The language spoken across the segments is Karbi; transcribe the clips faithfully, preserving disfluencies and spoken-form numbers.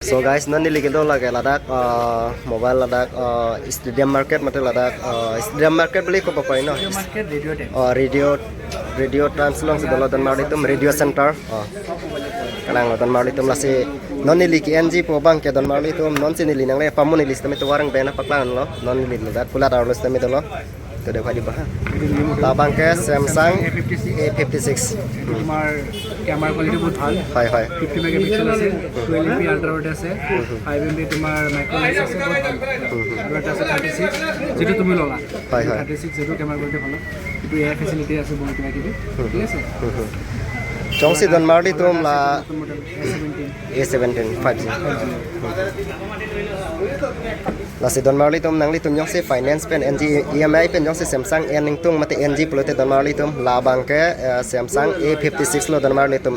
So guys, non neli kedo lake ladak, uh, mobile ladak, uh, Stadium Market mate ladak, uh, Stadium Market beli ko papai no? Stadium Market, Radio Times. Oh, Radio, Radio Times alongsi dolo don marli atum, Radio Center. Oh. Kalang lo don marli atum, lasi non neli ke-enji pu abang ke don marli atum, non si neli nangle pamu neli sitame tu warang bena paklang lo, non neli ladak kulat arlo sitame dolo. তো দেখা দিবা হা। এইটো new model. La abang ke Samsung A fifty six। A fifty six। এইটো তোমাৰ camera quality বহুত ভাল। হয়, হয়। ফিফটি মেগাপিক্সেল আছে, twelve M P ultra wide আছে, ফাইভ এম পি তোমাৰ মাইক্ৰ লেন্স আছে, বহুত ভাল। আৰু এটা আছে থাৰ্টি ছিক্স, যিটো তুমি ল'লা। হয়, হয়। থাৰ্টি ছিক্স, যিটো কেমেৰা কোৱালিটি ভাল। এইটো এ আই ফেচিলিটি আছে, বহুত কিবা কিবি। ঠিক আছে? Jongsi don marli atum la নতুন মডেল এ seventeen. A seventeen five G। Lasi don marli atum, nanglitum jongsi finance pen enji, E M I pen jongsi Samsung en ningtung mate enji pulote don marli atum, la abang ke, eh, Samsung A fifty six lo don marli atum,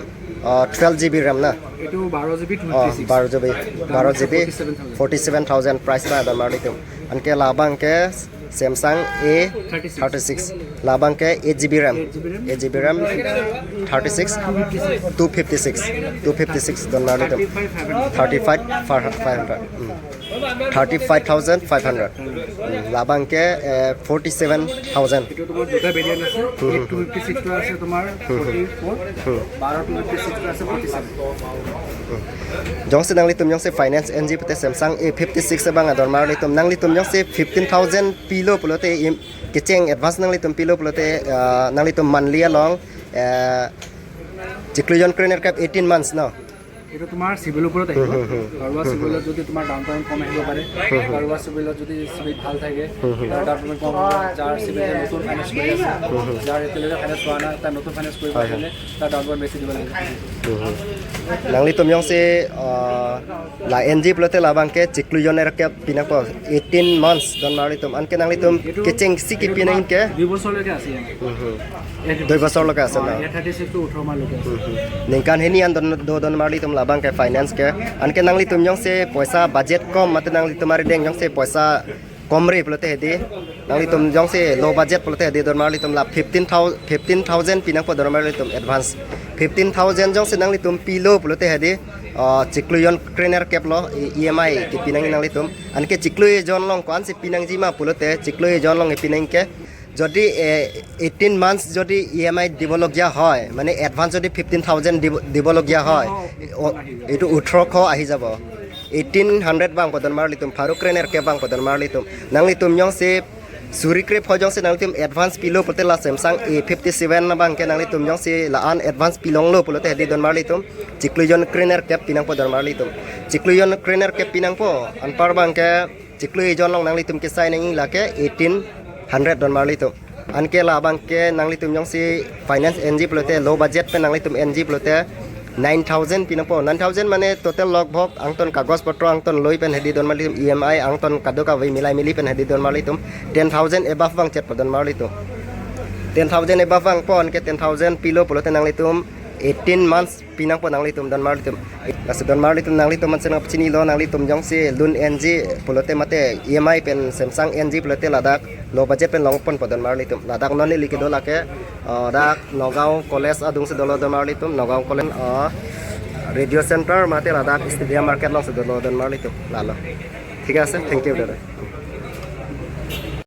eh, twelve G B RAM na? এইটো বাৰ G B, two fifty six. Oh, বাৰ G B, বাৰ G B, forty seven thousand. Forty seven thousand price ta don marli atum. Anke la abang ke Samsung A thirty six। La abang ke eight G B RAM। Eight G B RAM। Eight G B RAM, thirty six, two fifty six। Two fifty six don marli atum। Thirty five five hundred। Hmm। Thirty five thousand five hundred। Hmm। La abang ke, eh, forty seven thousand। এইটো তোমাৰ দুটা ভেৰিয়েণ্ট আছে, হুম, হুম। Eight two fifty ছিক্সটো আছে তোমাৰ হুম, হুম। Forty four, হুম। বাৰ two fifty ছিক্সটো আছে forty seven. Jongsi nanglitum jongsi finance enji pute Samsung A fifty six abang adon marli atum, nanglitum jongsi fifteen thousand pilo pulote, im, kecheng advance nanglitum pilo pulote, ah, nanglitum monthly along, eh, chiklo jon krenerkep eighteen months no? এইটো তোমাৰ চিভিলৰ ওপৰত আহিব। হুম, হুম, হুম। কাৰোবাৰ চিভিলত যদি তোমাৰ down payment কম আহিব পাৰে, হুম, হুম। কাৰোবাৰ চিভিলত যদি চিভিল ভাল থাকে, হুম, হুম। তাৰ ডাউন পেমেণ্ট কম হ'ব। যাৰ চিভিল নতুন ফাইনেন্স কৰি আছে, হুম, হুম। যাৰ এতিয়ালৈকে ফাইনেন্স হোৱা নাই, তাৰ নতুন ফাইনেন্স কৰিব হয়, হয়। পাৰিলে তাৰ ডাউন পেমেণ্ট বেছি দিব লাগে। হুম, হুম। Nanglitum jongsi, ah, la enji pulote la abang ke chiklo jon krenerkep pinangpo, eighteen months don marli atum. Anke nanglitum এইটো, kechengsi এইটো kepinang ke? দুই বছৰলৈকে আছে ইয়াত। হুম, হুম। এক দুই বছৰলৈকে আছে ন? অ, এ থাৰ্টি ছিক্সটো ওঠৰ মাহলৈকে আছে। হুম, হুম। Ningkan hini an don, do don marli atum la abang ke finance ke. Anke nanglitum jongsi poisa budget kom mate nanglitum arideng jongsi poisa komre pulote hedi, nanglitum jongsi low budget pulote hedi don marli atum la fifteen thousand, fifteen thousand pinangpo don marli atum advance. Fifteen thousand jongsi nanglitum pilo pulote hedi, ah, chiklo jon krenerkep lo, E M I kepinang nanglitum. Anke chiklo jon along ko-ansi pinangji ma pulote, chiklo jon along pinang ke, যদি, এ, eighteen months যদি E M I দিবলগীয়া হয়, মানে এডভান্স যদি fifteen thousand দিব, দিবলগীয়া হয়, অ, এইটো ওঠৰশ আহি যাব। Eighteen hundred abang po don marli atum, pharo krenerkep abang po don marli atum. Nanglitum jongsi suri krepho jongsi nanglitum advance pilo pulote la Samsung A fifty seven abang ke nanglitum jongsi la-an advance pilonglo pulote hedi don marli atum, chiklo jon krenerkep pinangpo don marli atum. Chiklo jon krenerkep pinangpo, anpar abang ke chiklo jon along nanglitum kesai nangji lake eighteen hundred don marli atum. Anke la abang ke nanglitum jongsi finance enji pulote, low budget pen nanglitum enji pulote nine thousand pinangpo. Nine thousand mane total logbhog angton kagoj potro angton loi pen hedi don marli atum, E M I angton kadokave milai mili pen hedi don marli atum, ten thousand above abang chetpo don marli atum. Ten thousand above abang po, anke ten thousand pilo pulote nanglitum eighteen months pinangpo nanglitum don marli atum. Lasi don marli atum, nanglitum ansi nangpachinilo, nanglitum jongsi loan enji pulote mate E M I pen Samsung enji pulote ladak low budget pen longponpo don marli atum. Ladak non neli kedo lake, ah, dak Nagaon College adungsi dolo don marli atum, Nagaon College, ah, Radio Center mate ladak Stadium Market alongsi dolo don marli atum. Lalo. ঠিক আছে, thank you দাদা।